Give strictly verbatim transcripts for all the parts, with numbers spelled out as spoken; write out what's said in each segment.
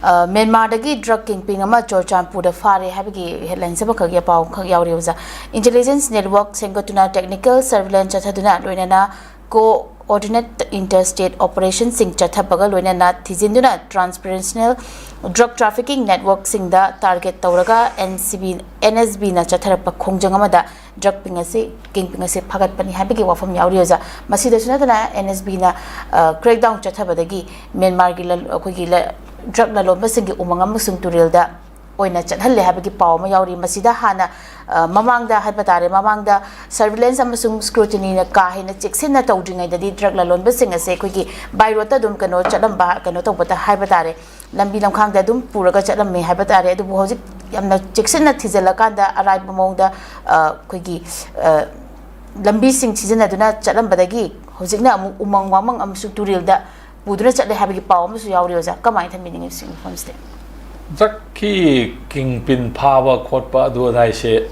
ꯃ꯭ꯌꯥꯟꯃꯥꯔꯗꯒꯤ drug ꯀꯤꯡꯄꯤꯡ ꯑꯃ ꯆꯨꯔꯆꯥꯟꯄꯨꯔꯗ ꯐꯥꯔꯦ ꯍꯥꯏꯕꯒꯤ ꯍꯦꯗꯂꯥꯏꯟꯁ ꯑꯃꯈꯛ ꯄꯥꯎ ꯑꯃꯈꯛ ꯌꯥꯎꯔꯤ ꯑꯣꯖꯥ꯫ ꯏꯟꯇꯦꯂꯤꯖꯦꯟꯁ ꯅꯦꯠꯋꯥꯔꯛ ꯁꯦꯝꯒꯠꯇꯨꯅ ꯇꯦꯛꯅꯤꯀꯦꯜ ꯁꯔꯚꯤꯂꯦꯟꯁ ꯆꯠꯊꯗꯨꯅ ꯂꯣꯏꯅꯅ ꯀꯣꯑꯣꯔꯗꯤꯅꯦꯠ ꯏꯟꯇꯔ ꯁ꯭ꯇꯦꯠ ꯑꯣꯄꯔꯦꯁꯟꯁꯤꯡ ꯆꯠꯊꯕꯒ ꯂꯣꯏꯅꯅ ꯊꯤꯖꯤꯟꯗꯨꯅ ꯇ꯭ꯔꯥꯟꯁꯄꯔꯦꯟꯁꯅꯦꯜ ꯗ꯭ꯔꯒ ꯇ꯭ꯔꯥꯐꯤꯀꯤꯡ ꯅꯦꯠꯋꯥꯔꯛꯁꯤꯡꯗ ꯇꯥꯔꯒꯦꯠ ꯇꯧꯔꯒ ꯑꯦꯟ ꯁꯤ ꯕꯤ ꯑꯦꯟ ꯑꯦꯁ ꯕꯤꯅ ꯆꯠꯊꯔꯛꯄ ꯈꯣꯡꯖꯪ ꯑꯃꯗ ꯗ꯭ꯔꯒ ꯄꯤꯡ ꯑꯁꯤ ꯀꯤꯡꯄꯤꯡ ꯑꯁꯤ ꯐꯥꯒꯠꯄꯅꯤ ꯍꯥꯏꯕꯒꯤ ꯋꯥꯐꯝ ꯌꯥꯎꯔꯤ ꯑꯣꯖꯥ꯫ ꯃꯁꯤꯗꯁꯨ ꯅꯠꯇꯅ ꯑꯦꯟ ꯑꯦꯁ ꯕꯤꯅ ꯀ꯭ꯔꯦꯛꯗꯥꯎꯟ ꯆꯠꯊꯕꯗꯒꯤ ꯃ꯭ꯌꯥꯟꯃꯥꯔꯒꯤ ꯂ- ꯑꯩꯈꯣꯏꯒꯤ ꯂ- ꯗ꯭ꯔꯒ ꯂꯂꯣꯟꯕꯁꯤꯡꯒꯤ ꯎꯃꯪ ꯑꯃꯁꯨꯡ ꯇꯨꯔꯦꯜꯗ ꯑꯣꯏꯅ ꯆꯠꯍꯜꯂꯦ ꯍꯥꯏꯕꯒꯤ ꯄꯥꯎ ꯑꯃ ꯌꯥꯎꯔꯤ꯫ ꯃꯁꯤꯗ ꯍꯥꯟꯅ ꯑ, ꯃꯃꯥꯡꯗ ꯍꯥꯏꯕ ꯇꯥꯔꯦ, ꯃꯃꯥꯡꯗ ꯁꯔꯚꯤꯂꯦꯟꯁ ꯑꯃꯁꯨꯡ ꯁ꯭ꯀ꯭ꯔꯨꯇꯤꯅꯤꯅ ꯀꯥ ꯍꯦꯟꯅ ꯆꯦꯛꯁꯤꯟꯅ ꯇꯧꯗ꯭ꯔꯤꯉꯩꯗꯗꯤ ꯗ꯭ꯔꯒ ꯂꯂꯣꯟꯕꯁꯤꯡ ꯑꯁꯦ ꯑꯩꯈꯣꯏꯒꯤ ꯕꯥꯏ ꯔꯣꯗꯇ ꯑꯗꯨꯝ ꯀꯩꯅꯣ ꯆꯠꯂꯝꯕ, ꯀꯩꯅꯣ ꯇꯧꯕꯗ ꯍꯥꯏꯕ ꯇꯥꯔꯦ, ꯂꯝꯕꯤ ꯂꯝꯈꯥꯡꯗ ꯑꯗꯨꯝ ꯄꯨꯔꯒ ꯆꯠꯂꯝꯃꯦ ꯍꯥꯏꯕ ꯇꯥꯔꯦ꯫ ꯑꯗꯨꯕꯨ ꯍꯧꯖꯤꯛ ꯌꯥꯝꯅ ꯆꯦꯛꯁꯤꯟꯅ ꯊꯤꯖꯤꯜꯂꯀꯥꯟꯗ ꯑꯔꯥꯏꯕ ꯃꯑꯣꯡꯗ ꯑ, ꯑꯩꯈꯣꯏꯒꯤ ꯑ, ꯂꯝꯕꯤꯁꯤꯡ ꯁꯤꯖꯤꯟꯅꯗꯨꯅ ꯆꯠꯂꯝꯕꯗꯒꯤ ꯍꯧꯖꯤꯛꯅ ꯑꯃꯨꯛ ꯎꯃꯪ ꯋꯥꯃꯪ ꯑꯃꯁꯨꯡ ꯇꯨꯔꯦꯜꯗ ꯄꯨꯗꯨꯅ ꯆꯠꯂꯦ ꯍꯥꯏꯕꯒꯤ ꯄꯥꯎ ꯑꯃꯁꯨ ꯌꯥꯎꯔꯤ ꯑꯣꯖꯥ꯫ ꯀꯃꯥꯏꯅ ꯊꯝꯕꯤꯅꯤꯡꯉꯤ ꯁꯤꯒꯤ ꯃꯐꯝꯁꯤꯗ? ꯗ꯭ꯔꯒꯀꯤ ꯀꯤꯡꯄꯤꯟ ꯐꯥꯕ ꯈꯣꯠꯄ ꯑꯗꯨ ꯑꯗꯥꯏꯁꯦ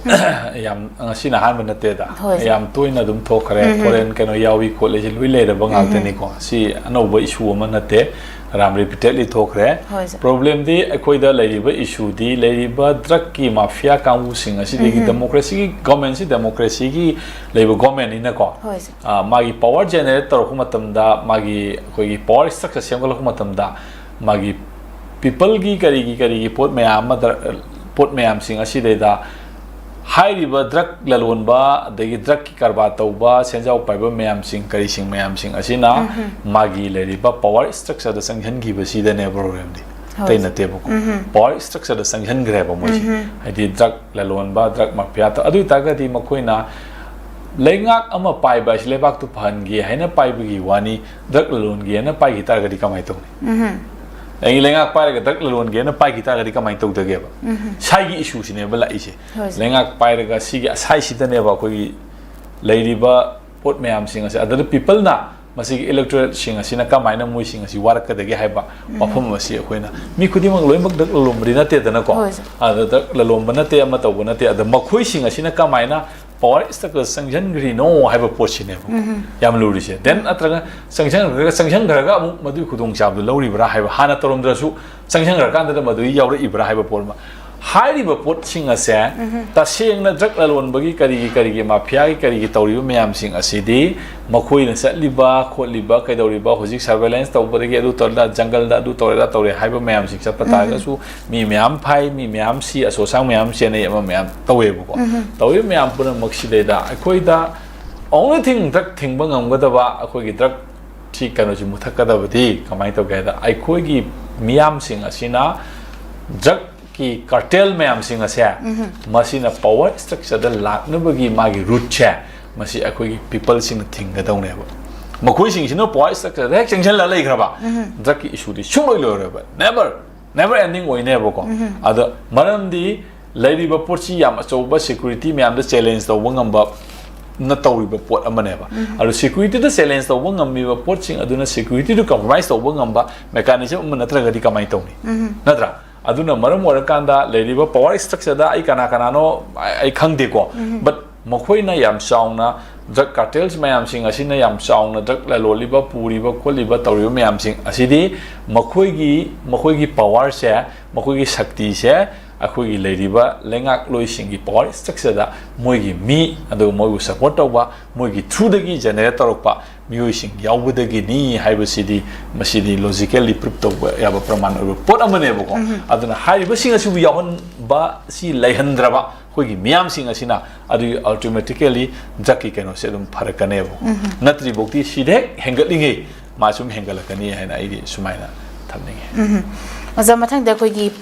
ꯌꯥꯝ ꯉꯁꯤꯅ ꯑꯍꯥꯟꯕ ꯅꯠꯇꯦꯗ꯫ ꯍꯣꯏ, ꯁꯥꯔ꯫ ꯌꯥꯝ ꯇꯣꯏꯅ ꯑꯗꯨꯝ ꯊꯣꯛꯈ꯭ꯔꯦ꯫ ꯐꯣꯔꯦꯟ ꯀꯩꯅꯣ ꯌꯥꯎꯏ ꯈꯣꯠꯂꯤꯁꯦ ꯂꯣꯏ ꯂꯩꯔꯕ ꯉꯥꯛꯇꯅꯤꯀꯣ꯫ ꯁꯤ ꯑꯅꯧꯕ ꯏꯁꯨ ꯑꯃ ꯅꯠꯇꯦ꯫ ꯌꯥꯝ ꯔꯤꯄꯤꯇꯦꯗꯂꯤ ꯊꯣꯛꯈ꯭ꯔꯦ꯫ ꯍꯣꯏ, ꯁꯥꯔ꯫ ꯄ꯭ꯔꯣꯕ꯭ꯂꯦꯝꯗꯤ ꯑꯩꯈꯣꯏꯗ ꯂꯩꯔꯤꯕ ꯏꯁꯨꯗꯤ ꯂꯩꯔꯤꯕ ꯗ꯭ꯔꯒꯀꯤ ꯃꯥꯐꯤꯌꯥ ꯀꯥꯡꯕꯨꯁꯤꯡ ꯑꯁꯤꯗꯒꯤ ꯗꯦꯃꯣꯀ꯭ꯔꯦꯁꯤꯒꯤ ꯒꯣꯔꯃꯦꯟꯁꯤ ꯗꯦꯃꯣꯀ꯭ꯔꯦꯁꯤꯒꯤ ꯂꯩꯕ ꯒꯣꯔꯃꯦꯟꯅꯤꯅꯀꯣ꯫ ꯍꯣꯏ, ꯁꯥꯔ꯫ ꯑ, ꯃꯥꯒꯤ ꯄꯋꯥꯔ ꯖꯦꯅꯦꯔꯦꯠ ꯇꯧꯔꯛꯄ ꯃꯇꯝꯗ, ꯃꯥꯒꯤ ꯑꯩꯈꯣꯏꯒꯤ ꯄꯋꯥꯔ ꯁ꯭ꯇ꯭ꯔꯛꯆꯔ ꯁꯦꯝꯒꯠꯂꯛꯄ ꯃꯇꯝꯗ, ꯃꯥꯒꯤ ꯄꯤꯄꯜꯒꯤ ꯀꯔꯤꯒꯤ ꯀꯔꯤꯒꯤ ꯄꯣꯠ ꯃꯌꯥꯝ ꯑꯃ ꯗꯔ- ꯄꯣꯠ ꯃꯌꯥꯝꯁꯤꯡ ꯑꯁꯤꯗꯩꯗ ꯍꯥꯏꯔꯤꯕ ꯗ꯭ꯔꯒ ꯂꯂꯣꯟꯕ, ꯑꯗꯒꯤ ꯗ꯭ꯔꯒꯀꯤ ꯀꯔꯕꯥꯔ ꯇꯧꯕ, ꯁꯦꯟꯖꯥꯎ ꯄꯥꯏꯕ ꯃꯌꯥꯝꯁꯤꯡ, ꯀꯔꯤꯁꯤꯡ ꯃꯌꯥꯝꯁꯤꯡ ꯑꯁꯤꯅ ꯃꯥꯒꯤ ꯂꯩꯔꯤꯕ ꯄꯋꯥꯔ ꯁ꯭ꯇ꯭ꯔꯛꯆꯔꯗ ꯆꯪꯁꯤꯟꯈꯤꯕꯁꯤꯗꯅꯦꯕ ꯄ꯭ꯔꯣꯕ꯭ꯂꯦꯝꯗꯤ꯫ ꯍꯣꯏ, ꯑꯇꯩ ꯁꯥꯔ꯫ ꯅꯠꯇꯦꯕꯀꯣ꯫ ꯄꯋꯥꯔ ꯁ꯭ꯇ꯭ꯔꯛꯆꯔꯗ ꯆꯪꯁꯤꯟꯈ꯭ꯔꯦꯕ ꯃꯣꯏꯁꯦ꯫ ꯍꯥꯏꯗꯤ ꯗ꯭ꯔꯒ ꯂꯂꯣꯟꯕ, ꯗ꯭ꯔꯒ ꯃꯥꯐꯤꯌꯥ ꯇ- ꯑꯗꯨ ꯑꯣꯏꯇꯥꯔꯒꯗꯤ ꯃꯈꯣꯏꯅ ꯂꯩꯉꯥꯛ ꯑꯃ ꯄꯥꯏꯕ ꯍꯥꯏꯁꯤ ꯂꯩꯕꯥꯛꯇꯨ ꯐꯍꯟꯒꯦ ꯍꯥꯏꯅ ꯄꯥꯏꯕꯒꯤ ꯋꯥꯅꯤ꯫ ꯗ꯭ꯔꯒ ꯂꯂꯣꯟꯒꯦꯅ ꯄꯥꯏꯈꯤ ꯇꯥꯔꯒꯗꯤ ꯀꯃꯥꯏꯅ ꯇꯧꯅꯤ? ꯑꯩ ꯂꯩꯉꯥꯛ ꯄꯥꯏꯔꯒ ꯗ꯭ꯔꯒ ꯂꯂꯣꯟꯒꯦꯅ ꯄꯥꯏꯈꯤ ꯇꯥꯔꯒꯗꯤ ꯀꯃꯥꯏꯅ ꯇꯧꯗꯒꯦꯕ? ꯁꯥꯏꯒꯤ ꯏꯁꯨꯁꯤꯅꯦꯕ ꯂꯥꯛꯏꯁꯦ꯫ ꯍꯣꯏ, ꯁꯥꯔ꯫ ꯂꯩꯉꯥꯛ ꯄꯥꯏꯔꯒ ꯁꯤꯒꯤ ꯑꯁꯥꯏꯁꯤꯗꯅꯦꯕ ꯑꯩꯈꯣꯏꯒꯤ ꯂꯩꯔꯤꯕ ꯄꯣꯠ ꯃꯌꯥꯝꯁꯤꯡ ꯑꯁꯦ꯫ ꯑꯗꯨꯗ ꯄꯤꯄꯜꯅ ꯃꯁꯤꯒꯤ ꯏꯂꯦꯛꯇꯣꯔꯦꯠꯁꯤꯡ ꯑꯁꯤꯅ ꯀꯃꯥꯏꯅ ꯃꯣꯏꯁꯤꯡ ꯑꯁꯤ ꯋꯥꯔꯛꯀꯗꯒꯦ ꯍꯥꯏꯕ ꯋꯥꯐꯝ ꯑꯁꯤ ꯑꯩꯈꯣꯏꯅ, ꯃꯤ ꯈꯨꯗꯤꯡꯃꯛ ꯂꯣꯏꯅꯃꯛ ꯗ꯭ꯔꯒ ꯂꯂꯣꯟꯕꯗꯤ ꯅꯠꯇꯦꯗꯅꯀꯣ꯫ ꯍꯣꯏ, ꯁꯥꯔ꯫ ꯑꯗ ꯗ꯭ꯔꯒ ꯂꯂꯣꯟꯕ ꯅꯠꯇꯦ, ꯑꯃ ꯇꯧꯕ ꯅꯠꯇꯦ꯫ ꯑꯗ ꯃꯈꯣꯏꯁꯤꯡ ꯑꯁꯤꯅ ꯀꯃꯥꯏꯅ ꯄꯋꯥꯔ ꯁ꯭ꯇ꯭ꯔꯛꯆꯔ ꯆꯪꯁꯤꯟꯈ꯭ꯔꯤꯅꯣ ꯍꯥꯏꯕ ꯄꯣꯠꯁꯤꯅꯦꯕ ꯌꯥꯝ ꯂꯨꯔꯤꯁꯦ꯫ ꯗꯦꯟ ꯅꯠꯇ꯭ꯔꯒ ꯆꯪꯁꯤꯟꯈ꯭ꯔꯒ ꯆꯪꯁꯤꯟꯈ꯭ꯔꯒ ꯑꯃꯨꯛ ꯃꯗꯨꯒꯤ ꯈꯨꯗꯣꯡꯆꯥꯕꯗꯨ ꯂꯧꯔꯤꯕ꯭ꯔꯥ ꯍꯥꯏꯕ, ꯍꯥꯟꯅ ꯇꯧꯔꯝꯗ꯭ꯔꯁꯨ ꯆꯪꯁꯤꯟꯈ꯭ꯔꯀꯥꯟꯗ ꯃꯗꯨꯒꯤ ꯌꯥꯎꯔꯛꯏꯕ꯭ꯔꯥ ꯍꯥꯏꯕ ꯄꯣꯠ ꯑꯃ꯫ ꯍꯥꯏꯔꯤꯕ ꯄꯣꯠꯁꯤꯡ ꯑꯁꯦ ꯇꯁꯦꯡꯅ ꯗ꯭ꯔꯒ ꯂꯂꯣꯟꯕꯒꯤ ꯀꯔꯤꯒꯤ ꯀꯔꯤꯒꯤ ꯃꯥꯐꯤꯌꯥꯒꯤ ꯀꯔꯤꯒꯤ ꯇꯧꯔꯤꯕ ꯃꯌꯥꯝꯁꯤꯡ ꯑꯁꯤꯗꯤ ꯃꯈꯣꯏꯅ ꯆꯠꯂꯤꯕ ꯈꯣꯠꯂꯤꯕ ꯀꯩꯗꯧꯔꯤꯕ, ꯍꯧꯖꯤꯛ ꯁꯔꯚꯦꯂꯦꯟꯁ ꯇꯧꯕꯗꯒꯤ ꯑꯗꯨ ꯇꯧꯔꯦ, ꯖꯪꯒꯜꯗ ꯑꯗꯨ ꯇꯧꯔꯦ, ꯇꯧꯔꯦ ꯍꯥꯏꯕ ꯃꯌꯥꯝꯁꯤꯡ ꯆꯠꯄ ꯇꯥꯔꯒꯁꯨ ꯃꯤ ꯃꯌꯥꯝ ꯐꯥꯏ, ꯃꯤ ꯃꯌꯥꯝ ꯁꯤ, ꯑꯆꯧ ꯑꯁꯥꯡ ꯃꯌꯥꯝ ꯆꯦꯟꯅꯩ, ꯑꯃ ꯃꯌꯥꯝ ꯇꯧꯋꯦꯕꯀꯣ꯫ ꯇꯧꯔꯤꯕ ꯃꯌꯥꯝ ꯄꯨꯝꯅꯃꯛꯁꯤꯗꯩꯗ ꯑꯩꯈꯣꯏꯗ only thing ꯗ꯭ꯔꯒ ꯊꯤꯡꯕ ꯉꯝꯒꯗꯕ, ꯑꯩꯈꯣꯏꯒꯤ ꯗ꯭ꯔꯒ ꯁꯤ ꯀꯩꯅꯣꯁꯤ ꯃꯨꯊꯠꯀꯗꯕꯗꯤ ꯀꯃꯥꯏꯅ ꯇꯧꯒꯦ ꯍꯥꯏꯗ, ꯑꯩꯈꯣꯏꯒꯤ ꯃꯤꯌꯥꯝꯁꯤꯡ ꯑꯁꯤꯅ ꯗ꯭ꯔꯒꯀꯤ ꯀꯥꯔꯇꯦꯜ ꯃꯌꯥꯝꯁꯤꯡ ꯑꯁꯦ ꯃꯁꯤꯅ ꯄꯋꯥꯔ ꯁ꯭ꯇ꯭ꯔꯛꯆꯔꯗ ꯂꯥꯛꯅꯕꯒꯤ ꯃꯥꯒꯤ ꯔꯨꯠꯁꯦ ꯃꯁꯤ ꯑꯩꯈꯣꯏꯒꯤ ꯄꯤꯄꯜꯁꯤꯡꯅ ꯊꯤꯡꯒꯗꯧꯅꯦꯕ꯫ ꯃꯈꯣꯏꯁꯤꯡꯁꯤꯅ ꯄꯋꯥꯔ ꯁ꯭ꯇ꯭ꯔꯛꯆꯔꯗ ꯍꯦꯛ ꯆꯪꯁꯤꯜꯂ ꯂꯩꯈ꯭ꯔꯕ ꯗ꯭ꯔꯒꯀꯤ ꯏꯁꯨꯗꯤ ꯁꯨꯡꯂꯣꯏ ꯂꯣꯏꯔꯣꯏꯕ꯫ ꯅꯦꯚꯔ ꯅꯦꯚꯔ ꯑꯦꯟꯗꯤꯡ ꯑꯣꯏꯅꯦꯕꯀꯣ꯫ ꯑꯗ ꯃꯔꯝꯗꯤ ꯂꯩꯔꯤꯕ ꯄꯣꯠꯁꯤ ꯌꯥꯝ ꯑꯆꯧꯕ ꯁꯦꯀ꯭ꯌꯨꯔꯤꯇꯤ ꯃꯌꯥꯝꯗ ꯆꯦꯂꯦꯟꯖ ꯇꯧꯕ ꯉꯝꯕ ꯅ ꯇꯧꯔꯤꯕ ꯄꯣꯠ ꯑꯃꯅꯦꯕ꯫ ꯑꯗꯣ ꯁꯦꯀ꯭ꯌꯨꯔꯤꯇꯤꯗ ꯆꯦꯂꯦꯟꯖ ꯇꯧꯕ ꯉꯝꯃꯤꯕ ꯄꯣꯠꯁꯤꯡ ꯑꯗꯨꯅ ꯁꯦꯀ꯭ꯌꯨꯔꯤꯇꯤꯗꯨ ꯀꯝꯄ꯭ꯔꯣꯃꯥꯏꯁ ꯇꯧꯕ ꯉꯝꯕ ꯃꯦꯀꯥꯅꯤꯖꯝ ꯑꯃ ꯅꯠꯇ꯭ꯔꯒꯗꯤ ꯀꯃꯥꯏꯅ ꯇꯧꯅꯤ? ꯅꯠꯇ꯭ꯔꯥ? ꯑꯗꯨꯅ ꯃꯔꯝ ꯑꯣꯏꯔꯀꯥꯟꯗ ꯂꯩꯔꯤꯕ ꯄꯋꯥꯔ ꯁ꯭ꯇ꯭ꯔꯛꯆꯔꯗ ꯑꯩ ꯀꯅꯥ ꯀꯅꯥꯅꯣ ꯑꯩ ꯈꯪꯗꯦꯀꯣ꯫ ꯕꯠ ꯃꯈꯣꯏꯅ ꯌꯥꯝ ꯆꯥꯎꯅ ꯗ꯭ꯔꯒ ꯀꯥꯔꯇꯦꯜꯁ ꯃꯌꯥꯝꯁꯤꯡ ꯑꯁꯤꯅ ꯌꯥꯝ ꯆꯥꯎꯅ ꯗ꯭ꯔꯒ ꯂꯂꯣꯜꯂꯤꯕ, ꯄꯨꯔꯤꯕ ꯈꯣꯠꯂꯤꯕ ꯇꯧꯔꯤꯕ ꯃꯌꯥꯝꯁꯤꯡ ꯑꯁꯤꯗꯤ ꯃꯈꯣꯏꯒꯤ ꯃꯈꯣꯏꯒꯤ ꯄꯋꯥꯔꯁꯦ, ꯃꯈꯣꯏꯒꯤ ꯁꯛꯇꯤꯁꯦ ꯑꯩꯈꯣꯏꯒꯤ ꯂꯩꯔꯤꯕ ꯂꯩꯉꯥꯛꯂꯣꯏꯁꯤꯡꯒꯤ ꯄꯋꯥꯔ ꯁ꯭ꯇ꯭ꯔꯛꯆꯔꯗ ꯃꯣꯏꯒꯤ ꯃꯤ ꯑꯗꯨꯒ ꯃꯣꯏꯕꯨ ꯁꯄꯣꯔꯠ ꯇꯧꯕ, ꯃꯣꯏꯒꯤ ꯊ꯭ꯔꯨꯗꯒꯤ ꯖꯦꯅꯦꯔꯦꯠ ꯇꯧꯔꯛꯄ ꯃꯤꯑꯣꯏꯁꯤꯡ ꯌꯥꯎꯕꯗꯒꯤꯅꯤ ꯍꯥꯏꯕꯁꯤꯗꯤ ꯃꯁꯤꯗꯤ ꯂꯣꯖꯤꯀꯦꯜꯂꯤ ꯄ꯭ꯔꯨꯞ ꯇꯧꯕ ꯌꯥꯕ ꯄ꯭ꯔꯃꯥꯟ ꯑꯣꯏꯕ ꯄꯣꯠ ꯑꯃꯅꯦꯕꯀꯣ꯫ ꯑꯗꯨꯅ ꯍꯥꯏꯔꯤꯕꯁꯤꯡ ꯑꯁꯤꯕꯨ ꯌꯥꯎꯍꯟꯕ ꯁꯤ ꯂꯩꯍꯟꯗ꯭ꯔꯕ ꯑꯩꯈꯣꯏꯒꯤ ꯃꯤꯌꯥꯝꯁꯤꯡ ꯑꯁꯤꯅ ꯑꯗꯨꯒꯤ ꯑꯣꯇꯣꯃꯦꯇꯤꯀꯦꯜꯂꯤ ꯗ꯭ꯔꯒꯀꯤ ꯀꯩꯅꯣꯁꯦ ꯑꯗꯨꯝ ꯐꯔꯛꯀꯅꯦꯕ꯫ ꯅꯠꯇ꯭ꯔꯤꯐꯥꯎꯗꯤ ꯁꯤꯗ ꯍꯦꯛ ꯍꯦꯟꯒꯠꯂꯤꯉꯩ ꯃꯥ ꯁꯨꯝ ꯍꯦꯟꯒꯠꯂꯛꯀꯅꯤ ꯍꯥꯏꯅ ꯑꯩꯗꯤ ꯁꯨꯃꯥꯏꯅ ꯊꯝꯅꯤꯡꯉꯤ꯫ ꯑꯣꯖꯥ, ꯃꯊꯪꯗ ꯑꯩꯈꯣꯏꯒꯤ